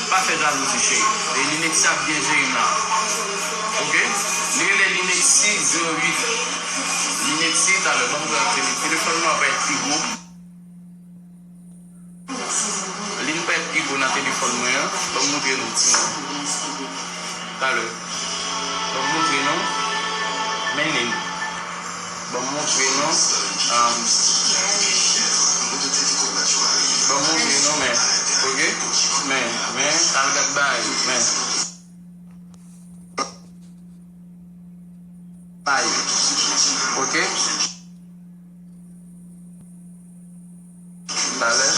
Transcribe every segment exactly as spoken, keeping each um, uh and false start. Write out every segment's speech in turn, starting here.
Pa fè jalouzi, cheri. E Linexi ap byen jere m la. Oke? Li rele Linexi zewo uit. Linexi, talè, ban m pran tele-, telefòn mwen ap pi gwo. Lin pa pi gwo nan telefòn mwen an. Ban m montre nou, timoun. Talè. Ban m montre nou. Men lin. Ban m montre nou. Um, ban m montre nou, men. Oke? Men, men, al gad bagay, men. Bagay. Oke? Talè.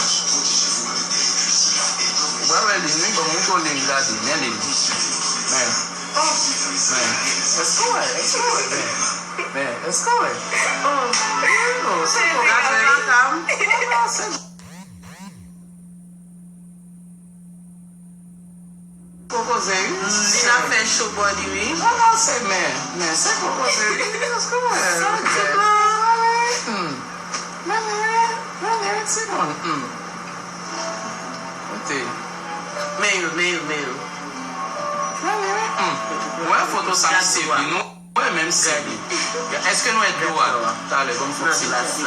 Ou pral wè lin wi, ban m montre w lin, gade, men lin. Men. Men. Èske w wè? Èske w wè? Men. Men. Èske w wè? Oh. Oh, se pou gade. Gwo koze wi. Li nan fè cho bò li wi. Non, non, se men, men, se gwo koze wi. Èske w wè? Sa di la. Hmm. Men, men, men, men, timoun. Hmm. Kote? Men yo, men yo, men yo. Men, men, men, hmm. Ou wè foto sa misye pi nou? Wè, menm si. Èske nou wè dlo a? Talè, ban m fè yon ti.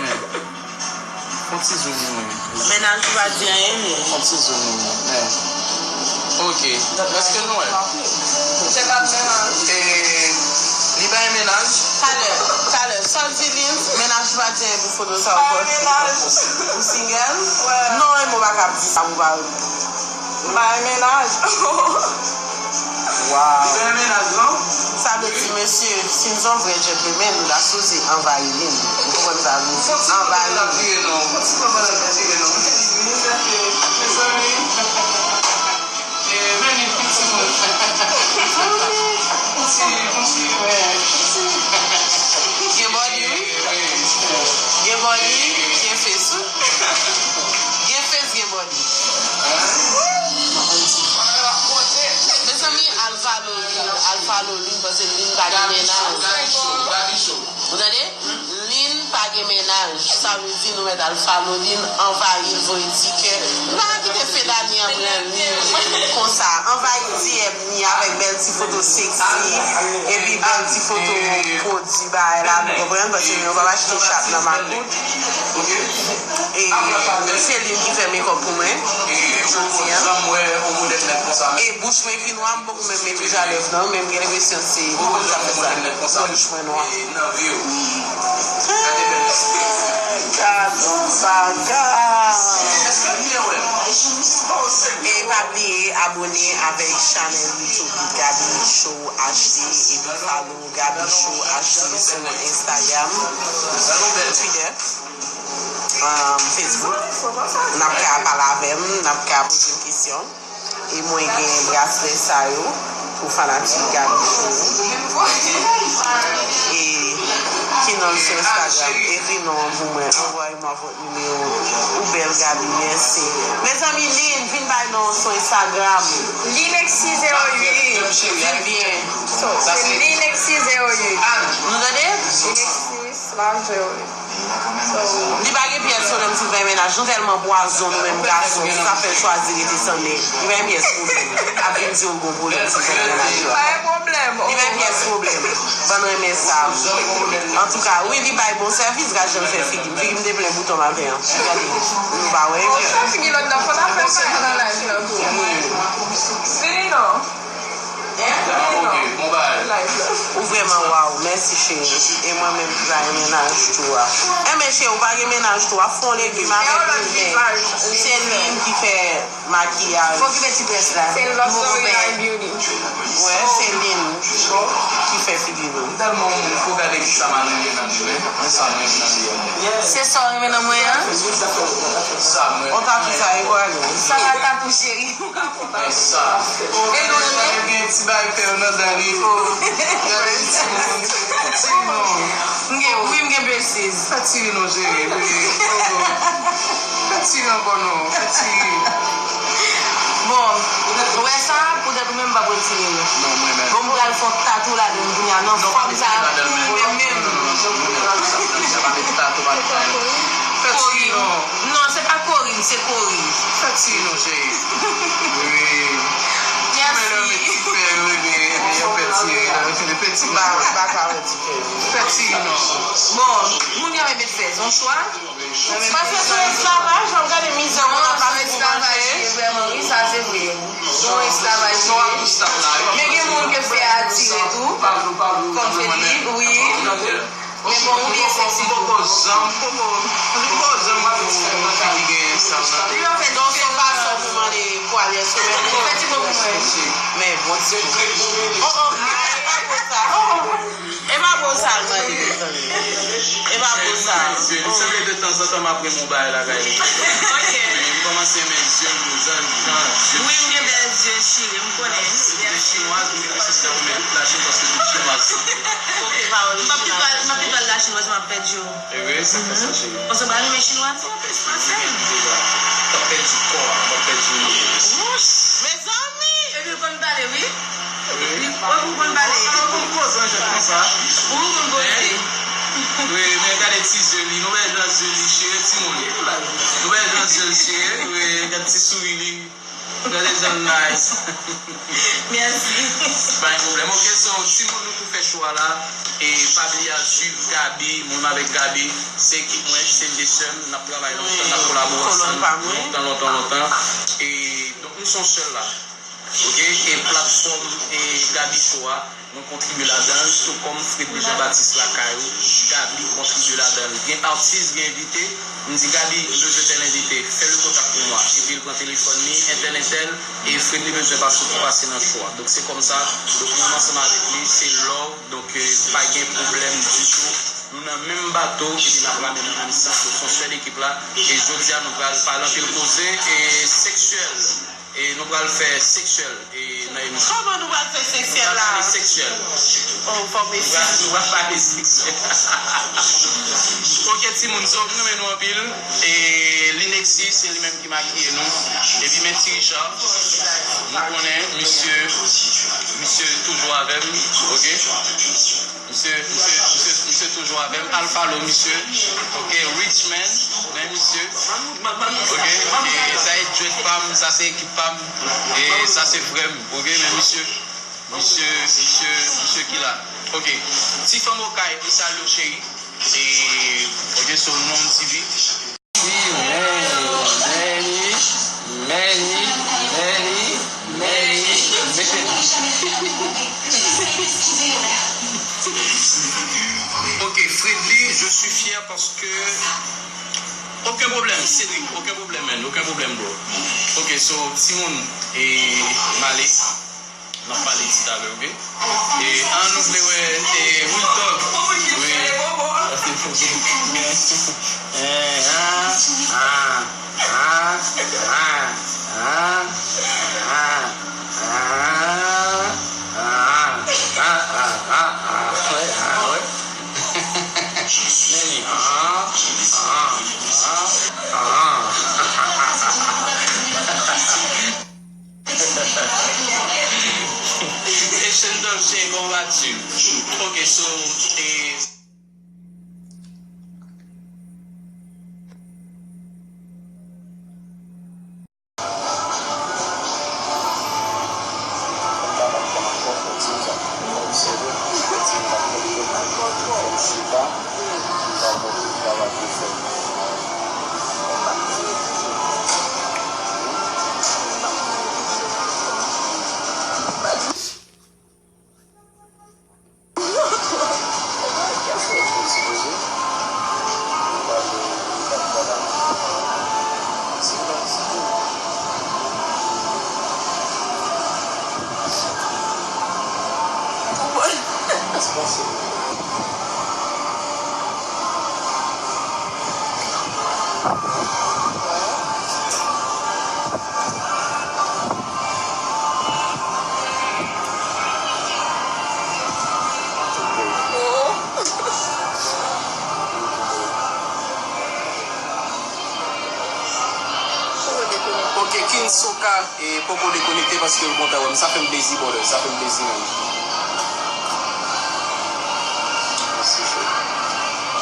Men. Fè yon ti zoom nou menm. Mennaj ou pa di anyen, men. Fè yon ti zoom nou menm. Men. Oke. Èske nou wè? Se pa mennaj. E, li pa gen mennaj? Talè, talè. Sa w di li, mennaj ou pa di anyen pou foto sa w poste? Ou single? Non, e mwen pa kab di sa pou pa. M pa gen mennaj. Wow. Li pa gen mennaj, non? Sa vle di, mesye, si n se yon vrè gentleman, nou ta sipoze anvayi li. Ou konprann sa vle di? Anvayi li. Gen body, wi. Gen body, gen face, wi. Gen face, gen body. Mezanmi, al follow li, al follow li, paske li pa gen mennaj. Ou tande? Lin pa gen mennaj. Sa vle di nou mèt al follow li, anvayi l, voye ti kè. Nou pa ka kite Fedani an pran li konsa. Anvayi D M li avèk bèl ti foto seksi, epi bèl ti foto pwodui bagay la, nou konprann? Paske nou pa achte chat nan makout. E se li ki fè makeup pou mwen jodi a. E bouch mwen ki nwa, m poko menm mete jalèv nan, men m gen lenpresyon se li menm k ap fè sa. Bouch mwen nwa. Gad on bagay. E pa bliye abone avèk chanèl YouTube Gaby Show H D epi follow Gaby Show H D sou Instagram, Twitter, um, Facebook. N ap ka pale avè m, n ap ka poze m kesyon. E mwen gen braslè sa yo pou fanatik Gaby Show yo. E ki non l sou Instagram? Ekri non an pou mwen. Anvoye m avèk nimewo. Ou bèl, Gaby, mèsi. Mezanmi, Lin, vin bay non sou Instagram. Linexi zewo uit. Vin byen. So, se Linexi zewo uit. Nou tande? Linexi slash zewo uit. So, li pa gen pyès pwoblèm si l fè mennaj. Nou tèlman pwazon, nou menm gason, se sa fè l chwazi rete san nèg. Li pa gen pyès pwoblèm. Ap vin di w gon pwoblèm si l fè mennaj. Pa gen pwoblèm. Li pa gen pyès pwoblèm. Bann renmen sa. Antouka, wi, li bay bon sèvis, gad jan l fè figi m. Figi m te plen bouton maten an. Gade, nou pa wè. Figi lòt nan fò n ap fè sa nan live nan tou. Vini non. Vini non. Live la. Ou vrèman waw, mèsi cheri. E mwen menm ki pa gen mennaj tou a. Enben cheri, ou pa gen mennaj tou a, fè yon legim avèk li, men se li ki fè makiyaj. Fò okipe ti prens la. Se Love Story Night Beauty. Wè, se Lin ki fè figi nou. M tèlman yon moun, fò gade kisa m al renmen nan li, men, men sa m renmen nan li a. Se sa w renmen nan mwen an? Sa m renmen. On tatou sa e kwa li? Sa pa tatou cheri. Men sa. E nou renmen. Gen ti bagay fè yo nan dan li. Gade ti moun. Ti non. M gen, wi, m gen braces. Fè ti ri non, cheri. Fè ti ri ankò non. Fè ti ri. Bon, ou wè sa, poutèt ou menm m p ap retire l. Non, mwen menm. Bon, m pral fè yon tatou ladan l kounye a, nan fòm sa, pou mwen menm. Fè ti ri non. Non, se pa Corinne, se Corinne. Fè ti Ti non, cheri. Wi. Mèsi. Mwen lè ti fè yo, epi yo fè ti yo, yo fè ti. M pa, m pa ka wè ti fè yo. Fè ti non. Bon, moun yo renmen fè, se yon chwa. Paske se yon esklavaj, w ap gade mizè moun ap pase pou manje. Vrèman, wi, sa se vre. Se yon esklavaj. Men gen moun ke fè a atire tou, kòm Fredly, wi. Men bon, ou byen seksi. M poko janm, m poko, m poko janm wè yon fi ki gen sa nan. Donk, se yon fason pou mande pou ale sou men. Fè ti mo pou mwen. Men bon, ti mo. Oh, oh, ah, e pa bon sa. Oh, oh. E pa bon sa l mande, mezanmi. E pa bon sa. Li sanble de tanzantan m ap renmen yon bagay lakay li. Ok. M kòmanse renmen zye l, jan, jan, jan. Wi, m gen bèl zye chire, m konnen. Se de chinwaz, m gen mesye sa renmen tout lachin paske tout chinwaz. Ok, pa wè. M ap pi pral, m ap pi pral lachin, paske m ap pèdi yo. E vre, sa fè sa, cheri. Paske w pa renmen chinwaz yo, plis pase m. T ap pèdi kò a, t ap pèdi. Wouch! Mezanmi! Epi l konn pale, wi. Wi. Wi, ou konn pale. Ou konn poze an jèt konsa. Ou konn poze. Wi, men gade ti zye li. Nou wè jan zye li chire, timoun. Nou wè jan zye l chire. Wi, gade ti souri li. Gade jan l nice. Mèsi. Pa gen pwoblèm. Ok, so, timoun, nou tou fè chwa la. E pa bliye al swiv Gaby, mwen avèk Gaby. Se ekip mwen, se de sè m. N ap travay lontan, n ap kolabore ansanm lontan, lontan, lontan. E, donk, nou se yon sèl la. Ok? E platfòm e Gaby Show a, mwen kontribye ladan l, tou kòm Fredly Jean Baptiste lakay ou, Gaby kontribye ladan l. Gen atis, gen envite, m di, "Gaby, m bezwen tèl envite, fè le kontak pou mwen." Epi l pran telefòn li, entèl, entèl, e Fredly bezwen pase pou pase nan show a. Donk se kòmsa, donk mwen ansanm avèk li, se love, donk, euh, pa gen pwoblèm ditou. Nou nan menm bato, epi n ap ramen nan menm sans, donk se yon sèl ekip la. E jodi a, nou pral pale anpil koze, e seksyèl. E nou pral fè seksyèl, e nan emisyon. Kòman nou pral fè seksyèl la? Nou pral pale seksyèl. Oh, fò m eskize. Nou pral, nou pral pale seksyèl. Ok, timoun, so, m renmen nou anpil. E Linexi, se li menm ki makiye nou. Epi men Ti Richard, nou konnen, misye, misye toujou avè m, ok? Misye, misye, misye, misye toujou avè m. Al follow misye. Ok, Richman, men misye. Ok, e sa se jwèt pa m, sa se ekip pa m, e sa se frè m. Ok, men misye, misye, misye, misye ki la. Ok, ti fanm Okay, li salye w, cheri. E, ok, so, non, T V. Many, many, many, many, many. Ok, Fredly, je suis fier parce que. Aucun problème, Cédric, aucun problème, man, aucun problème, bro. Ok, so, timoun, e, m ale. N ap pale ti talè, ok? E, an, nou vle wè, e, Real Talk. Wi. E, ah, ah, ah, ah, ah, ah, ah, ah, ah, ah, ah, wè, ah, wè. Men li, ah, ah, ah, ah. Haitian Dolce, bon, va di. Ok, so, e, Ok, King Soka, e, poko dekonekte paske l kontan wè m. Sa fè m plezi, brother. Sa fè m plezi, man. Mèsi, cheri.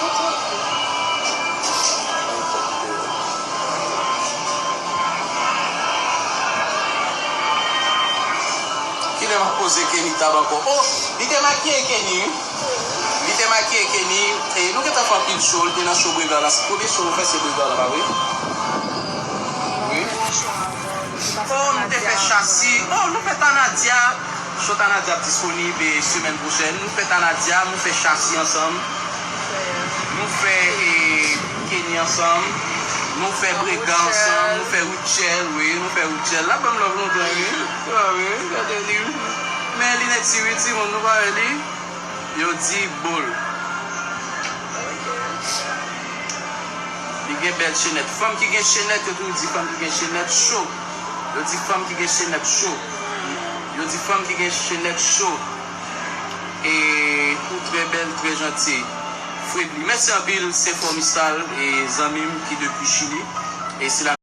Nenpòt de. Kilè m ap poze Kenny tab ankò? Oh, li te makiye Kenny, wi. Li te makiye Kenny. E nou gentan fè anpil show, li te nan show Brega la. Premye show nou fè se Brega la, pa vre? Wi. Oh, nou te fè chasi. Oh, nou fè Tanadia. Show Tanadia ap disponib, e, semèn pwochèn. Nou fè Tanadia, nou fè chasi ansanm. Nou fè, e, Kenny ansanm. Nou fè Brega ansanm. Nou fè Rutshelle, wi. Nou fè Rutshelle. L ap ban m love lontan, wi. Ah, wi, gade li, wi. Men linèt si, wi, timoun, nou pa wè li. Yo di bol. Li gen bèl chenèt. Fanm ki gen chenèt, yo toujou di fanm ki gen chenèt cho. Yo di fanm ki gen chenèt cho. Yo di fanm ki gen chenèt cho. E ou trè bèl, trè janti. Fredly. Mèsi anpil, Senfòmisal, e zanmi m ki depi Chili. E se la.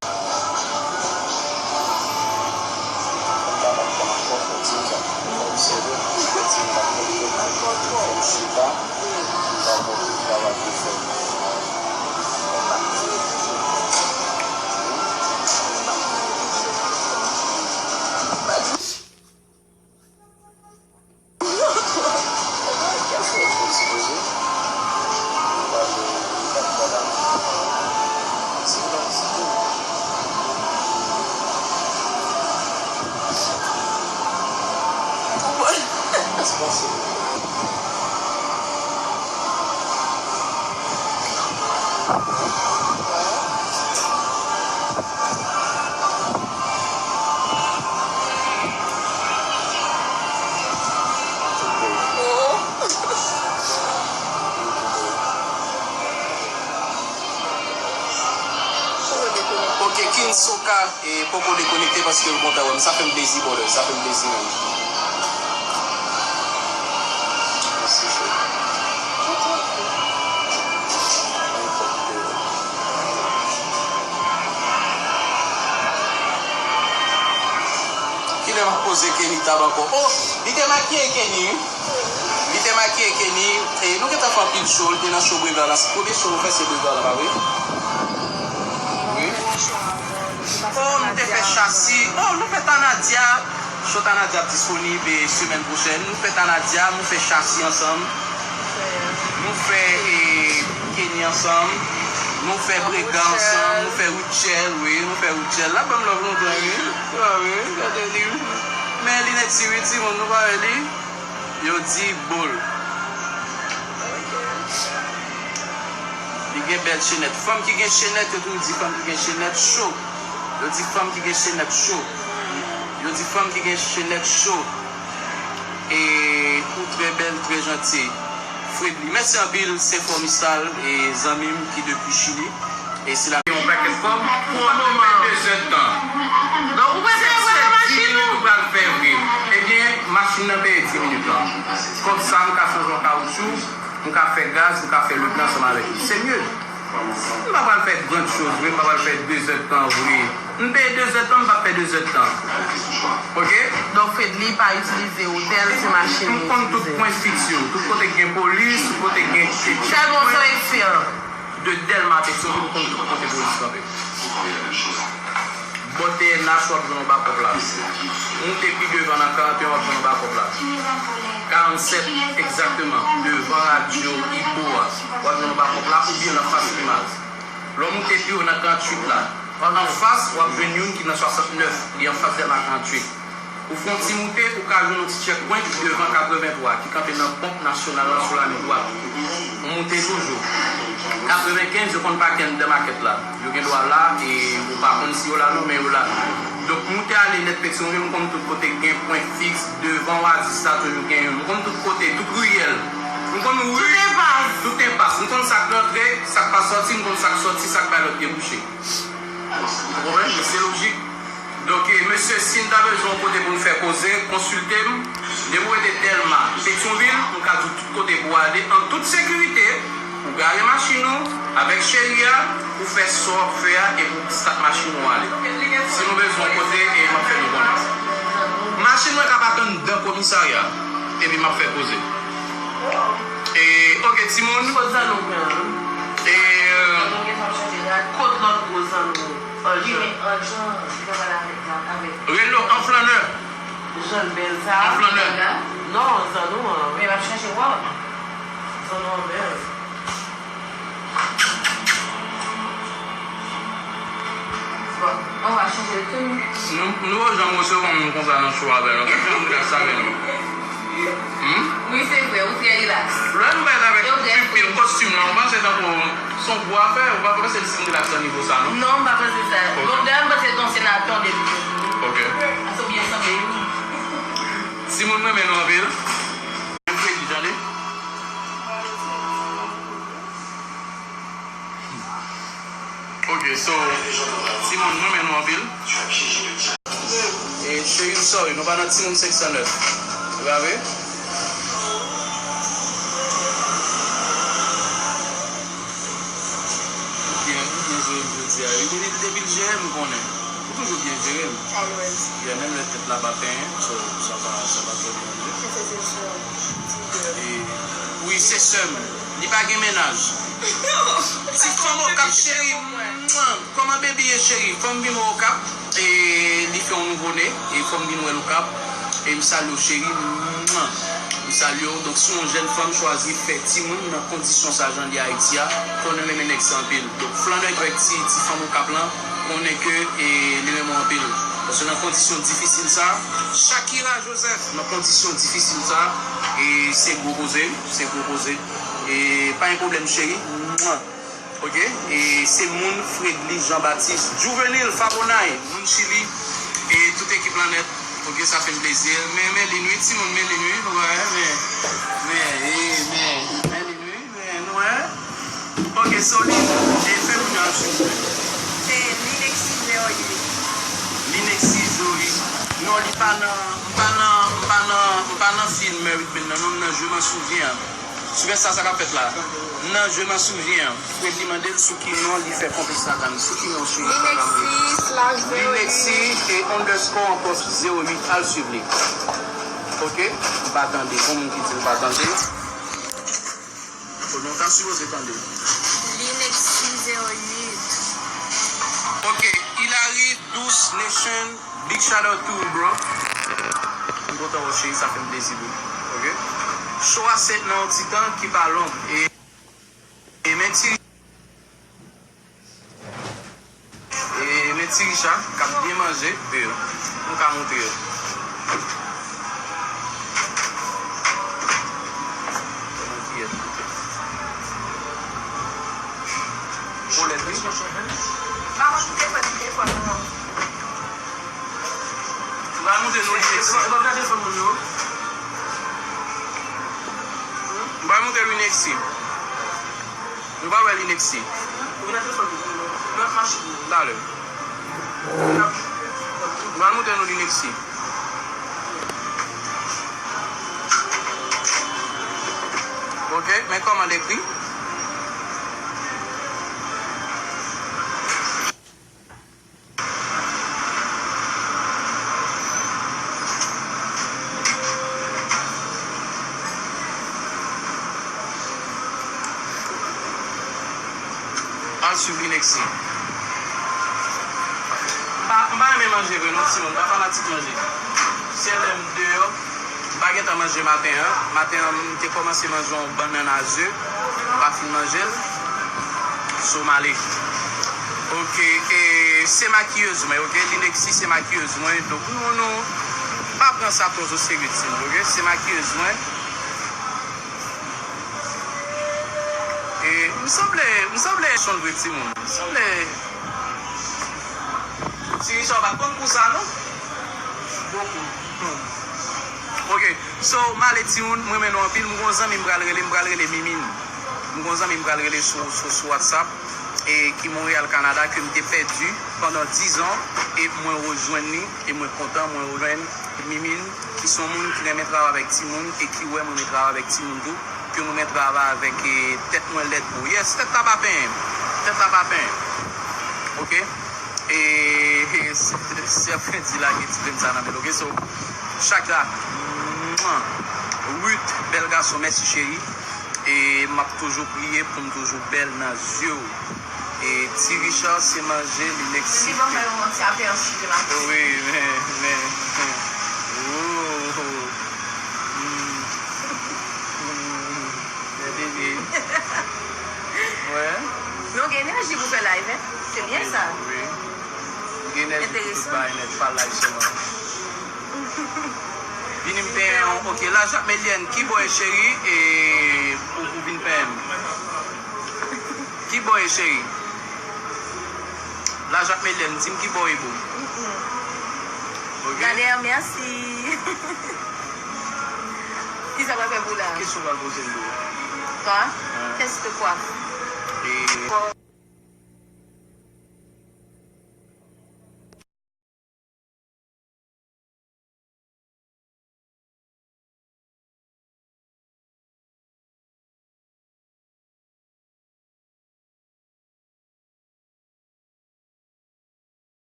Ok, King Soka, e, poko dekonekte paske l kontan wè m. Sa fè m plezi, brother. Sa fè m plezi, menm. Mèsi, cheri. Kilè m ap poze Kenny tab ankò? Oh, li te makiye Kenny, wi. Li te makiye Kenny. E nou gentan fè anpil show, li te nan show Brega la. Premye show nou fè se Brega la, pa vre? Wi. Oh, nou te fè chasi. Oh, nou fè Tanadia. Show Tanadia ap disponib, e, semèn pwochèn. Nou fè Tanadia, nou fè chasi ansanm. Nou fè, e, Kenny ansanm. Nou fè Brega ansanm. Nou fè Rutshelle, wi. Nou fè Rutshelle. L ap ban m love lontan, wi. Ah, wi. Gade li, wi. Men linèt si, wi, timoun, nou pa wè li. Yo di bol. Li gen bèl chenèt. Fanm ki gen chenèt, yo toujou di fanm ki gen chenèt cho. Yo di fanm ki gen chenèt cho. Yo di fanm ki gen chenèt cho. E ou trè bèl, trè janti. Fredly. Mèsi anpil, Senfòmisal, e zanmi m ki depi Chili. E se la. Yon pakèt kòb pou w moman. Fè de zèdtan. Donk, ou prefere pran machin ou? Ou pral fè vre. Ebyen, machin nan peye di minit lan. Kòb sa, m ka chanje yon kawoutchou, m ka fè gaz, m ka fè lwil ansanm avèk li. Se mye. M pa pral fè grand chose vre, m pa pral fè de zèdtan vre. M peye de zèdtan, m p ap fè de zèdtan. Ok? Donk, Fredly pa itilize otèl, se machin li itilize. M konn tout pwen fiks yo. Tout kote k gen polis, tout kote k gen checkpoint. Chèlbon Soyfield. De Dèlma Petyonvil, ou konn tout kote polis kanpe. Bò T N H, w ap jwenn anba kòb la. Moute pi devan nan karannteyen, w ap jwenn anba kòb la. Karannsèt, egzakteman, devan radyo Ibo a, w ap jwenn anba kòb la, oubyen nan fas Limaz. Lè w moute pi wo nan karanntuit la, anfas, w ap jwenn youn ki nan swasantnèf, li anfas Dèlma karanntuit. Ou fè yon ti moute, ou ka jwenn yon ti checkpoint devan katrevenntwa ki kanpe nan ponp nasyonal lan sou lamen dwat. Ou moute toujou. Katrevenkenz, yo konn pake anndan makèt la. Yo gen dwa la, e ou pa konn si yo la non, men yo la. Donk, moute ale nèt Petyonvil, m konn tout kote gen pwen fiks, devan Oasis la, toujou gen youn. M konn tout kote, tout riyèl. M konn ri. Tout enpas. Tout enpas. M konn sa k rantre, sa k pa sòti, m konn sa k sòti, sa k bay lòt debouche. Ou konprann? Se lojik. Donk, e, mesye, si n ta bezwen yon kote pou n fè koze, konsilte m. Depi w rete Dèlma, Petyonvil, m ka di w tout kote pou w ale, an tout sekirite, pou w gare machin ou, avèk cheri a, pou w fè sa w ap fè a, epi w stat machin ou ale. Si nou bezwen yon kote, e, m ap fè nou konnen. Machin mwen ka pake anndan komisarya, epi m ap fè koze. E, ok, timoun. Kot zanmi w gen ap chanje rad? E, kot lòt gwo zanmi w? Anjan. Wi, men Anjan, li ka pale avèk, avèk. Reno, an flannè. Jan l bèl sa. Nan flanè. Non, zanno an. Men l ap chanje wòb. Zanno an bèl. Bon, on va changer de tenue. Nou, nou pa janm resevwa moun konsa nan show avè nou. Ki jan moun sa menm? Hmm? Wi, se vre, ou trè relax. Lè nou bay avèk pil kostim lan, ou panse tankou se yon gwo afè, ou pa panse l si relax nan nivo sa, non? Non, m pa panse sa. Ok. Bon, dayè, m panse se yon senatè depi. Ok. Sa byen sanble, wi. Timoun renmen nou anpil. Mwen kredi, tande. Ok, so, timoun, mwen renmen nou anpil. E, cheri, m sorry, nou pa nan timoun senk san nèf. Ou pa vre? Ou byen, ou byen jere m jodi a. Wi, depi, depi l jere m, m konnen. Ou toujou byen jere m. Always. Yeah, menm lè tèt la pa penyen, so, sa pa, sa pa twò deranje. Wi, se sè m. Li pa gen mennaj. Ti fanm Okap cheri. Mwa. Kòman baby ye cheri? Fò m vin wè w Okap. E li fè yon nouvo ne. E fò m vin wè l Okap. E m salye w cheri. Mwa. M salye w. Donk, si yon jèn fanm chwazi fè timoun nan kondisyon sa jan li Ayiti a, konnen renmen nèg sa anpil. Donk, Flanè avèk ti, ti fanm Okap lan, konnen ke, e, li renmen w anpil. Paske nan kondisyon difisil sa, Shakira Joseph, nan kondisyon difisil sa, e se gwo koze, se gwo koze. E pa gen pwoblèm, cheri. Mwa. Ok? E se moun Fredly Jean Baptiste, Juvenile Fabonay, moun Chili, e tout ekip lan nèt. Ok, sa fè m plezi. Men, men li nwi, timoun, men li nwi, nou wè, men, men, e, men, men li nwi, men nou wè. Ok, so li, e fè moun yo al swiv mwen. Se Linexi zewo uit. Linexi zewo uit. Non, li pa nan, m pa nan, m pa nan, m pa nan fim Mary Queen nan, non, m nan Je m'en souviens. Sou fè sa, sa k ap fèt la. Nan Je m'en souviens, Fredly mande l sou ki non li fè konplis la, sou ki non cheri Instagram li. Linexi slash zewo uit. Linexi e underscore an pòs zewo uit, al swiv li. Ok? M pa tande, gon moun ki di l pa tande. Kote nou ta sipoze tande. Linexi zewo uit. Ok, Hilary Douce Nation, big shout out to you, bro. M kontan wè w, cheri, sa fè m plezi, bro. Ok? Show a se nan yon ti tan ki pa long. E, e men ti E men ti Richa k ap byen manje, e, m ka montre yo. Kòman ki yè? Polèt, wi. M pral montre nou Linexi. M pral montre nou Linexi. Nou pa wè Linexi. Talè. Nou al montre nou Linexi. Ok, men kòman l ekri. Al swiv Linexi. M pa, m pa renmen manje vre non, timoun. M pa fanatik manje. Sèl lè m deyò. M pa gentan manje maten an. Maten an, m te kòmanse manje yon bannann a ze. M pa fin manje l. So, m ale. Ok, e se makiyez mwen, ok? Linexi se makiyez mwen. Donk, nou, nou pa pran sa twò o serye, timoun, ok? Se makiyez mwen. E, m sanble, m sanble chonn vre, timoun. M sanble Ti Richard pa konn pou sa, non? Bokou. Hmm. Ok. So, m ale timoun, m renmen nou anpil. M gon zanmi m pral rele, m pral rele Mimine. M gon zanmi m pral rele sou, sou, sou WhatsApp, e ki Montréal, Canada, ke m te pèdi pandan dizan, e mwen rejwenn li, e mwen kontan, mwen rejwenn Mimine, ki se yon moun ki renmen travay avèk timoun, e ki wè m renmen travay avèk timoun tou. Ke mwen mèt travay avèk, e, tèt mwen lèd pou. Yes, tèt la pa penyen. Tèt la pa penyen. Ok? E, e, sèfen di lage ti grenn sa nan men l, ok? So, Shakira, mwa, Ruth, bèl gason, mèsi cheri. E m ap toujou priye pou m toujou bèl nan zye w. E Ti Richard se manje Linexi. Wi, men, men, men. Gen enèji pou fè live, hein? Se byen sa. Wi. Gen enèji pou tout bagay nèt, pa live sèlman. Vini m penyen w. Ok, Lajak Meliène, ki bò e cheri? E ou, ou vin penyen m. Ki bò e cheri? Lajak Meliène, di m ki bò e boo. Ok. Gade, mèsi. Kisa w pral fè pou la? Kesyon w pral poze m boo. Toi? Qu'est-ce que tu coiffes? E